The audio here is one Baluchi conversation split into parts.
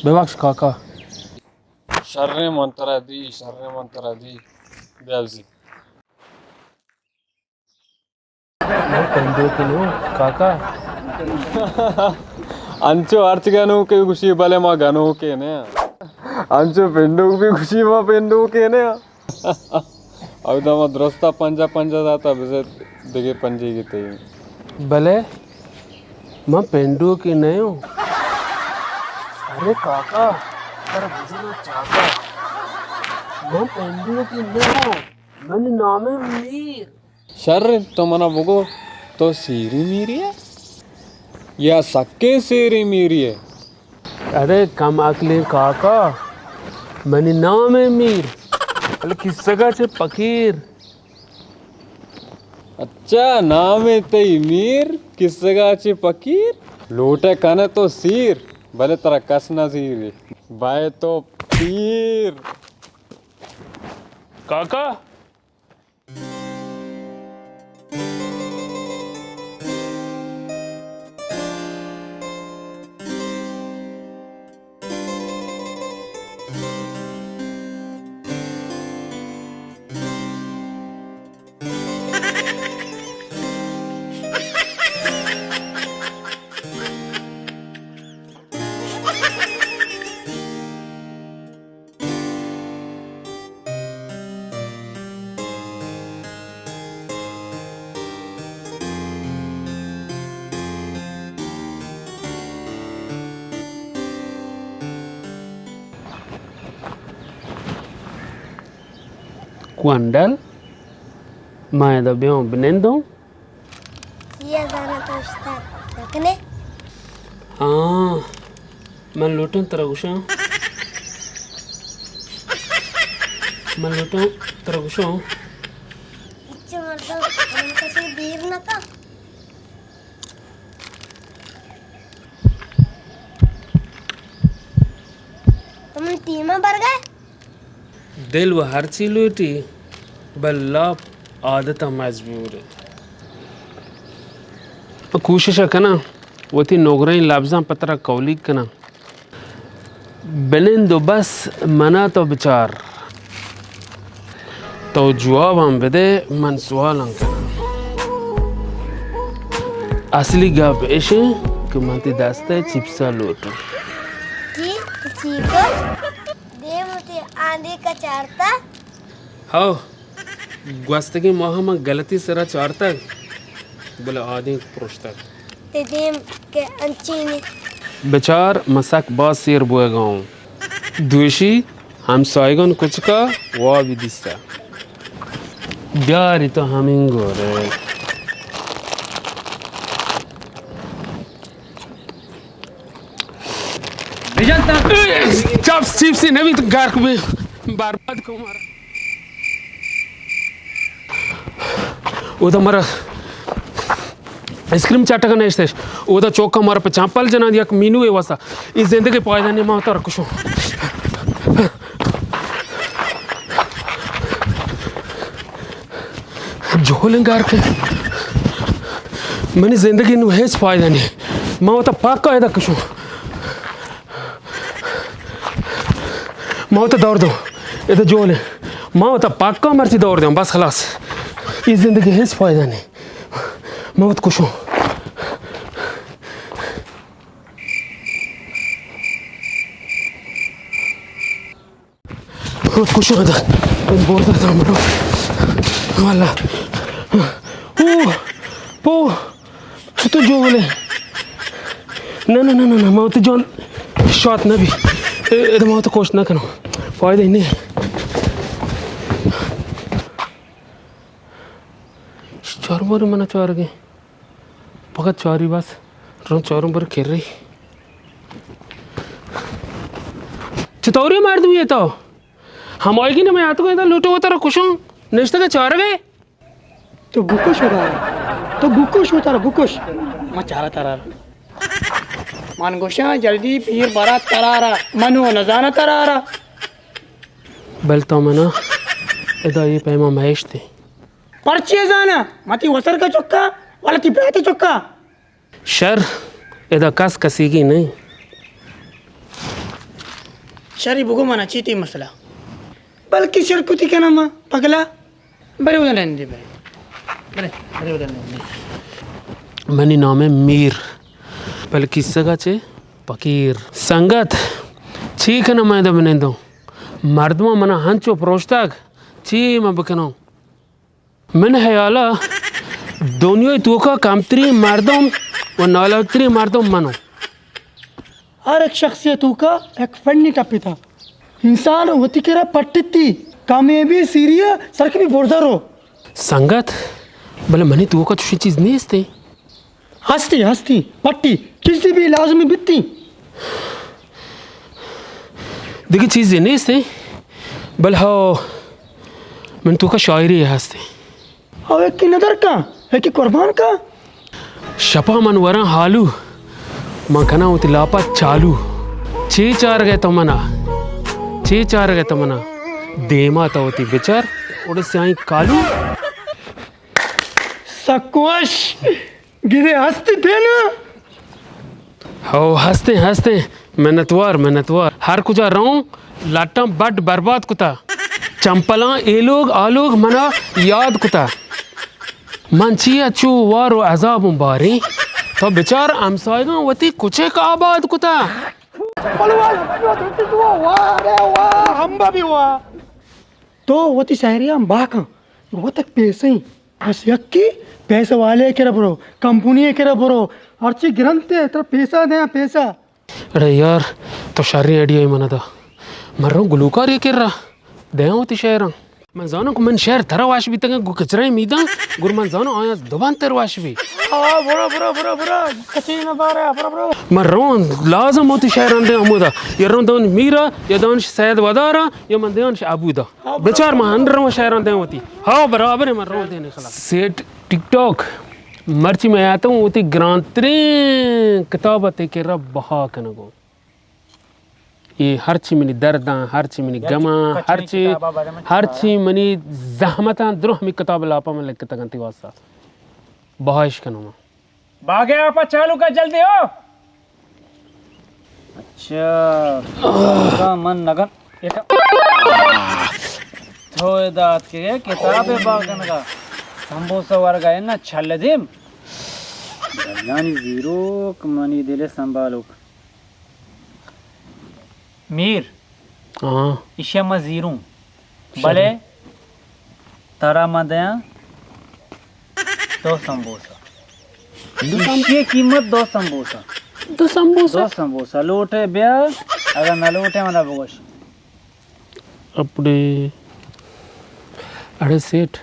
ببخش کاکا۔ شریں من ترا دی، شریں من ترا دی۔ بیا بزی۔ من پنڈوکے نہ اوں کاکا۔ انچو ہرچ گنوکے گوشی، بلے ما گنوکے نہ آں۔ انچو پنڈوک بھی گوشی، ما پنڈوکے نہ آں۔ اودا ما درستا پنجاہ پنجاہ داتا، بزے دگہ پنجے گی تئی۔ بلے من پنڈوکے نہ اوں۔ ارے کاکا، ترا بزے من چاکا۔ من پنڈوکے نہ اوں۔ منی نام میر۔ شر انت، تو منا بگو، تو سیری میری ئے یا سکیں سیری میری ئے؟ ارے کم عقلیں کاکا، منی نام میر، بلے کسگا چہ پکیر۔ اچھا، نام تئی میر، کسگا چہ پکیر، لوٹے کنے تو سیر، بلے ترا کس نہ سیری، بائے تو پیر۔ کاکا، کوانڈل، ما ادا بیاں بنندوں۔ چیا زاناں تو اشتر نہ کنے؟ ہاں، من لوٹاں ترا گوشاں۔ من لوٹاں ترا گوشاں۔ اچھا مردم، من کسی دیر نہ کا۔ تو من ٹیما برگئے؟ دل و ہرچی لوٹی، بل لاپ عادت ء مجبور انت۔ من کوشش ء کناں، وتی نگرہیں لبزاں پہ ترا کولیگ کناں۔ بنند و بس، منا تو بچار۔ تو جواباں بدے، من سوالاں کناں۔ اصلی گپ اش انت کہ من تئی دست ء چپس ء لوٹاں۔ چی؟ تو چی گوشت؟ دیم وتی آدینک ء چارتگ؟ ہو، گوستگیں ماہ ء من گلتی سرا چارتگ، بلے آدینک پرشتگ۔ تئی دیم کہ انچیں انت۔ بچار، من سک باز سیر بوگ ء اوں۔ دوشی ہمسایگان کچکا وابی دیستا۔ بیاری تو ہمینگورے۔ چپس چپسی نبی تو گرک بی، برباد کو مارا۔ اودا مارا آئس کریم چاٹگ ء نیشتش، اودا چوکا مارا پہ چمپل جنان یک مینو ء واسا۔ ای زندگی پائدہ نہیں، ما ترا کشوں۔ جہلیں گار کے منی زندگی نو ہیچ فائدہ نہیں، ما وتا پاک قاعدہ کشوں۔ ما وتا دور دوں، ادا جہلیں۔ ما وتا پاکا مرچی دور دوں، بس خلاص۔ ای زندگی ہیچ فائدہ نہیں۔ ما وت کشوں۔ ما وت کشوں ادا۔ بورتا تھا مرو۔ واللہ۔ او، پو۔ چطور جو بولے؟ نہ، نہ، نہ، نہ، نہ، ما وتی جان شات نہ بی۔ اے، اے، ما وتی کوشت نہ کنوں۔ فائدہ ہی نہیں۔ چاروں باری منا چارگے۔ فقط چاری بس۔ رون چاروں باری کر رہی۔ چطوری مردمی ہے تو؟ ہمائیگی نہ میں آتکو ادا لوٹو وتارا کشوں۔ نشتگا چارگے۔ تو بکش وتارا، تو بکش وتارا، بکش۔ ما چارا ترارا۔ من گوشاں جلدی پیر برات ترارا، منو نزانہ ترارا۔ بل تو منا ادا یہ پیما مہشتے۔ پرچے زانا؟ متی وسر کا چکا، والا تی پیتے چکا۔ شر، ادا کس کسیگی نہیں۔ شری بگو منا چی تی مسئلہ؟ بلکہ شر کتی کنا ما پگلا۔ برے ادا نندے برے۔ برے، برے ادا نندے۔ منی نام میر، بلے کیسگا چے پکیر۔ سنگت، چی کنم من ادا بنندوں؟ مردماں منا ہنچو پروشتگ، چی من بکنوں؟ من حیالا دنیای توکا کمترین مردم و نالوترین مردم منو۔ ہر یک شخصی توکا یک فنی ٹپتا۔ انسان وتی کرا پٹتی، کامیابی سیری سرکبی برزا رو۔ سنگت، بلے منی توکا چوشی چیز نیستے۔ ہستی، ہستی، پٹی، چیزی بھی لازمی بیتی۔ دگہ چیزے نیست، بل ہو، من توکا شاعری ہست۔ ہو، یکی ندر کن، یکی قربان کن۔ شپا من وراں حالو، من کناں وتی لاپا چالو۔ چی چارگئے تو منا؟ چی چارگئے تو منا؟ دیما تو وتی بچار، اوڑے سیاہیں کالو۔ سکوش۔ گرے ہستی پینا؟ ہو، ہستیں، ہستیں۔ منتوار، منتوار۔ ہر کجا روں، لٹاں بڈ برباد کتا۔ چمپلاں اے لوگ، آ لوگ منا یاد کتا۔ من چیا چو وار و عذابوں باریں؟ تو بچار ہمسایگاں وتی کچک آباد کتا۔ واہ رے واہ، ہمبا بھی واہ۔ تو وتی شاعریاں باکاں، وتک پیسیں۔ بس یکی پیسہ والے کرا برو، کمپنی کرا برو، ہرچی گرنتے، ترا پیسہ دیاں، پیسہ۔ اڑے یار، تو شریں آئیڈیا منا دا۔ من روں گلوکارے کرا، دیاں وتی شعراں۔ من زاناں کہ من شعر ترا وش بیتگاں، گوں کچرائیں میداں، گر من زاناں آیاں دوبان تر وش بی۔ آ، برو، برو، برو، برو، کچی نہ بارے، برو، برو۔ من روں لازم وتی شعراں دیاں ہمودا، یا روں دون میرا، یا دون سید ودارا، یا من دیاں ابودا۔ بچار، من ہنر رواں شعراں دیں وتی۔ ہاو، برابر ایں، من رواں دیں خلاص۔ سیٹ ٹک ٹاک، مرچی من آتوں وتی گرانتریں کتاب ءَ تئی کرا بہا کنگوں۔ اے ہرچی منی درداں، ہرچی منی گماں، ہرچی، ہرچی منی زحمتاں درو ہمے کتاب لاپا من لکتگاں تئی واسطہ۔ بہائش کنوں من۔ باگے آپا چالو کا جلدی ہو۔ اچھا، باگا من نگن۔ تو ادا اتکگے کتابے باگ کنگا۔ سمبوسہ ورگا انا چھل دیم۔ دلانی زیروک منی دل سنبھالوک۔ میر، ہاں۔ ایشی ءَ من زیروں۔ شریں۔ بلے ترا من دیاں دو سمبوسہ۔ دو سم-، ایشی ءِ قیمت دو سمبوسہ۔ دو سمبوسہ؟ دو سمبوسہ۔ لوٹے بیا، اگر نہ لوٹے منا بگوش۔ اپڑے۔ اڑے سیٹھ،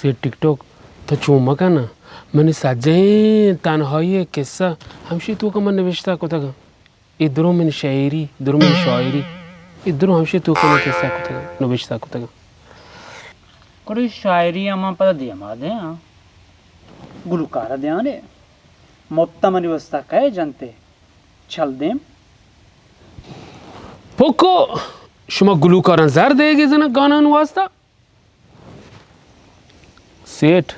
سیٹھ ٹک ٹاک، تو چون مکن نا۔ منی سجہیں تنہائی ءِ قصہ ہمشی توکا من نوشتہ کتگاں۔ اے درو منی شاعری، درو منی شاعری، اے درو ہمشی توکا من قصہ کتگاں، نبشتہ کتگاں۔ گڑا شاعری ءَ من پدا دیما دیاں۔ گلوکار ءَ دیانے۔ مپت ءَ منی واسطہ کئے جنتے؟ چل دیم۔ پکو، شما گلوکاراں زر دیگے زنک گانانی واسطہ؟ سیٹھ،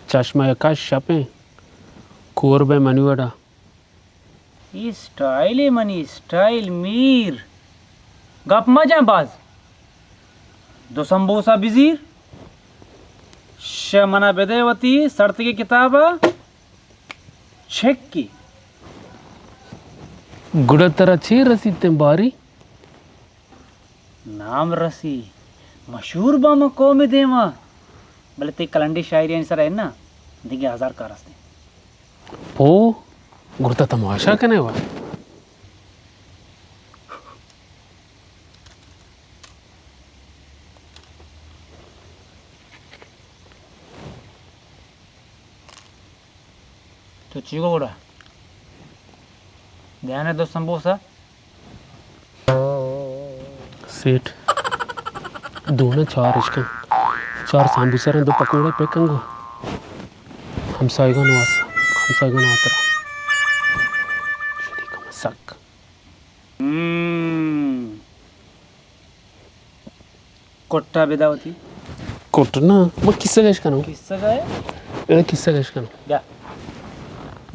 چشمہ ءَ کش شپیں، کور بئے منی وڑا۔ اے اسٹائل اے منی، اسٹائل میر۔ گپ مجن باز۔ دو سمبوسہ بزیر۔ شہ منا بدے وتی سڑتگی کتابا چکی۔ گڑا ترا چے رسیتیں باری؟ نام رسی، مشہور باں من قوم دیما، بلے تئی کلنڈی شاعریانی سرا انا دگہ ہزار کار استیں۔ پو، گڑا تماشا کنے وا۔ تو چی گو گڑا؟ دیانے دو سمبوسہ۔ سیٹھ، دو نہ چار اشکن۔ چار سمبوسہ رن، دو پکوڑے پیک کنگو۔ ہمسایگان واس، ہمسایگان واترا۔ شدی کم سک۔ ہم۔ کٹا بدا وتی۔ کٹ نا، من کسہ گش کنوں۔ کسہ گئے؟ اڑے کسہ گش کنوں۔ بیا۔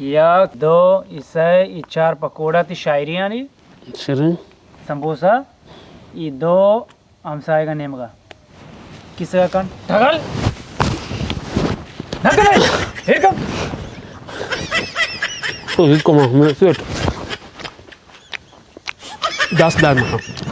یک، دو، ای سئے، ای چار پکوڑا تی شاعریانی۔ شریں۔ سمبوسہ، ای دو ہمسایگاں نیمگا۔ کسہ کن، ٹگل۔ نہ کنے، ہیر کن۔ تو ہیر کن، میں سیٹ۔ دست درد نہ کن۔